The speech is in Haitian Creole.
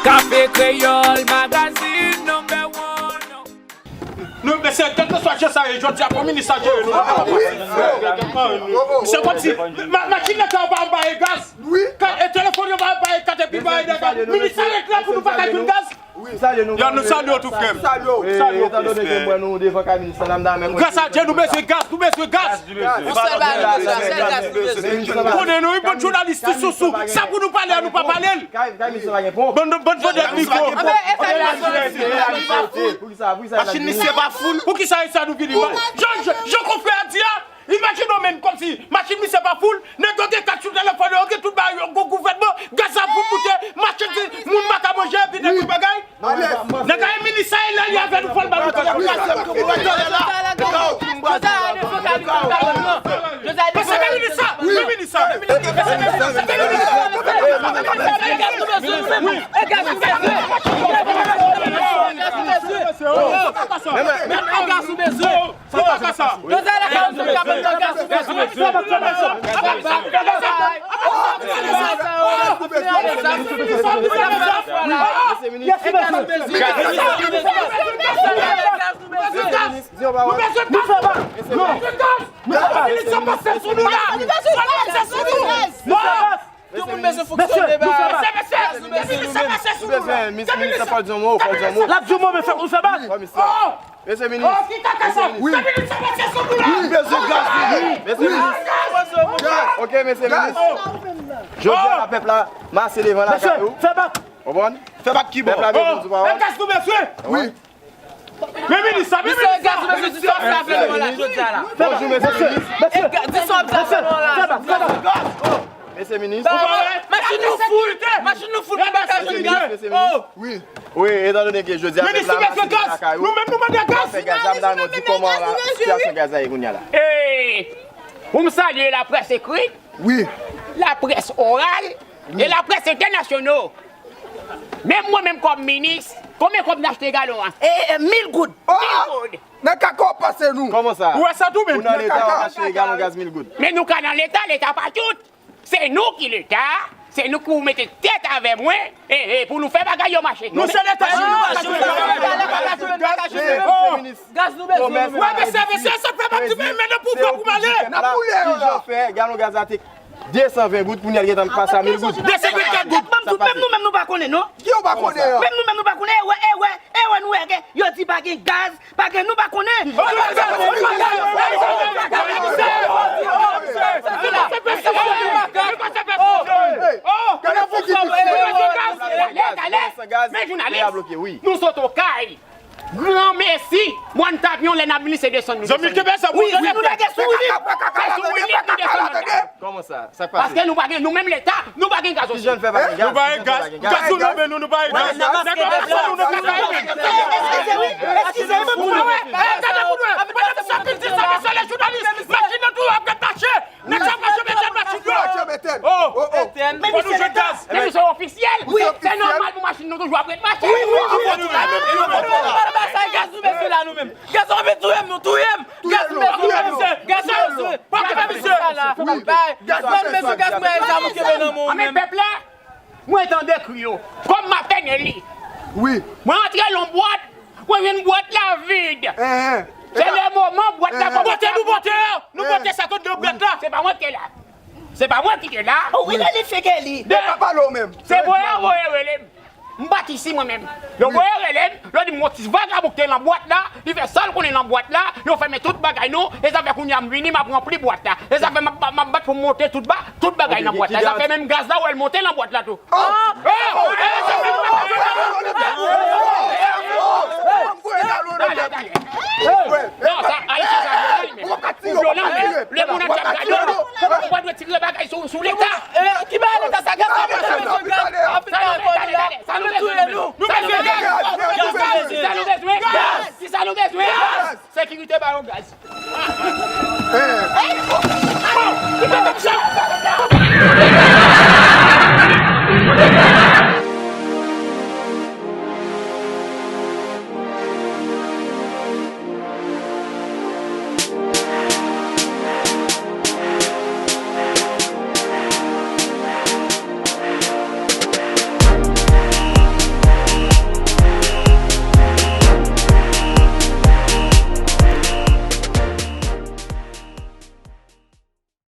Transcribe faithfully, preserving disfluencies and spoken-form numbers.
Kafe Kreyòl, magazine number one. Nou, mesye, kèlkeswa jan sa ye, jodi a, pou minis sa jere nou, nou pa ka pase. Se kòmsi, ma-, machin nan ka pa bay gaz. Ka-, e telefòn yo pa bay kat epi bay de gaz. Minis sa ret la pou nou pa ka jwenn gaz. Yo, nou salye w tou, frè m. Salye w, frè m. Gras a Dye, nou bezwen gaz, nou bezwen gaz. Yon sèl bagay nou bezwen, sèl gaz nou bezwen. Konnen nou, wi, bann jounalis tou sousou. Sa pou nou pale a, nou pa pale l. Bann, bann vòlè mikwo. Machin misye pa foul. Poukisa e sa nou vini bay? Jan, jan, jan konfrè a di a, imajine w menm kòmsi machin misye pa foul, nèg yo gen kat sou telefòn yo, yo gen tout bagay yo, gwo gouvènman, gaz ap fout moute, machin di, moun pa ka manje, epi nèg yo bagay. Nèg a minis sa e la li avè nou fò l ba nou ti gaz. Pase ba minis sa, ba minis sa. Nou bezwen gaz! Nou bezwen gaz! Minis sa pase sou nou la! Sa pase sou nou! Tout moun bezwen fonksyone, ba. Mesye, mesye, minis sa pase sou nou la! Minis sa fò di yon mo, fò di yon mo. L ap di yon mo, men fè, fè bal. Mesye minis. Oh, ki kaka sa? Wi. Sa vin sa pase sou nou la? Wi, bezwen gaz, wi. Mesye minis. Ok, mesye minis. Jodi a la pèp la mase devan lakay ou. Mesye, fè bak. Konprann? Fè bak ki bò? Pèp la bezwen di pawòl. E gaz nou bezwen. Wi. Men minis sa, men minis sa. Mesye, mesye, mesye, mesye, mesye, mesye, mesye, mesye, mesye, minis. Mesye minis. Machin nou fout! Machin nou fout! Nou pa ka jwenn gaz! Wi. Wi, etan done ke jodi a pèp la mase lakay ou, nou menm nou mande gaz! Fè gaz la, m ta renmen w di kòman sitiyasyon gaz la ye kounye a la. E pou m salye laprès ekri, wi, laprès oral e laprès entènasyonal. Menm mwen menm kòm minis, konbyen kòb n achte galon an? E, e, mil goud. Mil goud. Nan kaka w pase nou. Kòman sa? Ou wè sa tou menm? Ou nan leta, w achte galon gaz mil goud. Men nou ka nan leta, leta pa tout. Se nou ki leta, se nou ki pou mete tèt avè mwen, e, e, pou nou fè bagay yo mache. Nou se leta chili, nou pa ka jwenn gaz. Gaz nou bezwen. Wè, mesye, mesye, sa fè m ap di, men, men nan pouvwa pou m ale. N ap boule yo la. Kijan fè galon gaz la te de san ven goud, kounye a l gentan pase a mil goud? De san ven goud. Menm nou menm nou pa konnen, non. Ki yo pa konnen an? Menm nou menm nou pa konnen, e wè, e wè, e wè, nou wè gen, yo di pa gen gaz, pa gen, nou pa konnen. Men jounalis, nou sot okay. Granmesi, mòn Tapyon, lè n ap vini, se desann nou desann. Zanmi, kenbe sa pou nou. Wi, nou lage sou wi. Se sou wi nou desann nan. Kòman sa? Sa k pase? Paske nou pa gen, nou menm leta, nou pa gen gaz osi. Kijan n fè pa gen gaz? Nou pa gen gaz. Gaz nou nan men nou, nou pa gen gaz. Nèg la pase nou nan kaka yo menm. Eskize, wi. Eskize, wi, pou nou. Gade pou nou. Mesye, mesye, lè jounalis, machin nan tou ap ret mache. Nèg sa mache mete machin yo. Oh, oh, oh. Men misye leta. Men nou se ofisyèl. Wi. Se nòmal pou machin nou toujou ap ret mache. Wi, wi, wi. Gaz nou bezwen la nou menm. Gaz nou bezwen, nou touye m. Gaz nou bezwen, nou bezwen. Gaz nou bezwen. Pa kite misye. Mwen bezwen gaz mwen, sa mwen kenbe nan men w menm. Pèp la, mwen tande kri yo. Kòm m ap tande li. Wi. Mwen antre nan bwat, mwen jwenn bwat la vid. Se le moman bwat la kòmanse. Pote nou pote a. Nou pote sa tout nan bwat la. Se pa mwen ki te la. Se pa mwen ki te la. Wi, li feke li. Men pa pale w menm. Se voye a voye rele m. M pati isi mwen menm. Yo voye rele m, yo di m gon ti vagabon ki te nan bwat la, li fè sa l konnen nan bwat la, yo fèmen tout bagay nou, e sa fè kounye a m vini, m ap ranpli bwat la. E sa fè m ap, m ap bat pou m monte tout ba, tout bagay nan bwat la. E sa fè menm gaz la, w wè l monte nan bwat la tou. Oh! Oh! Non, sa, Ayisyen sa vyolan li menm. Vyolan li menm. Lè moun ap gade w, ou pa dwe tire bagay sou, sou leta. Ki bagay leta sa? Gad sa, gad sa, gad sa. Sa nou bezwen, sa nou bezwen. Nou bezwen gaz. Sa nou bezwen. Gaz. Kisa nou bezwen? Gaz. Sekirite ba yo gaz.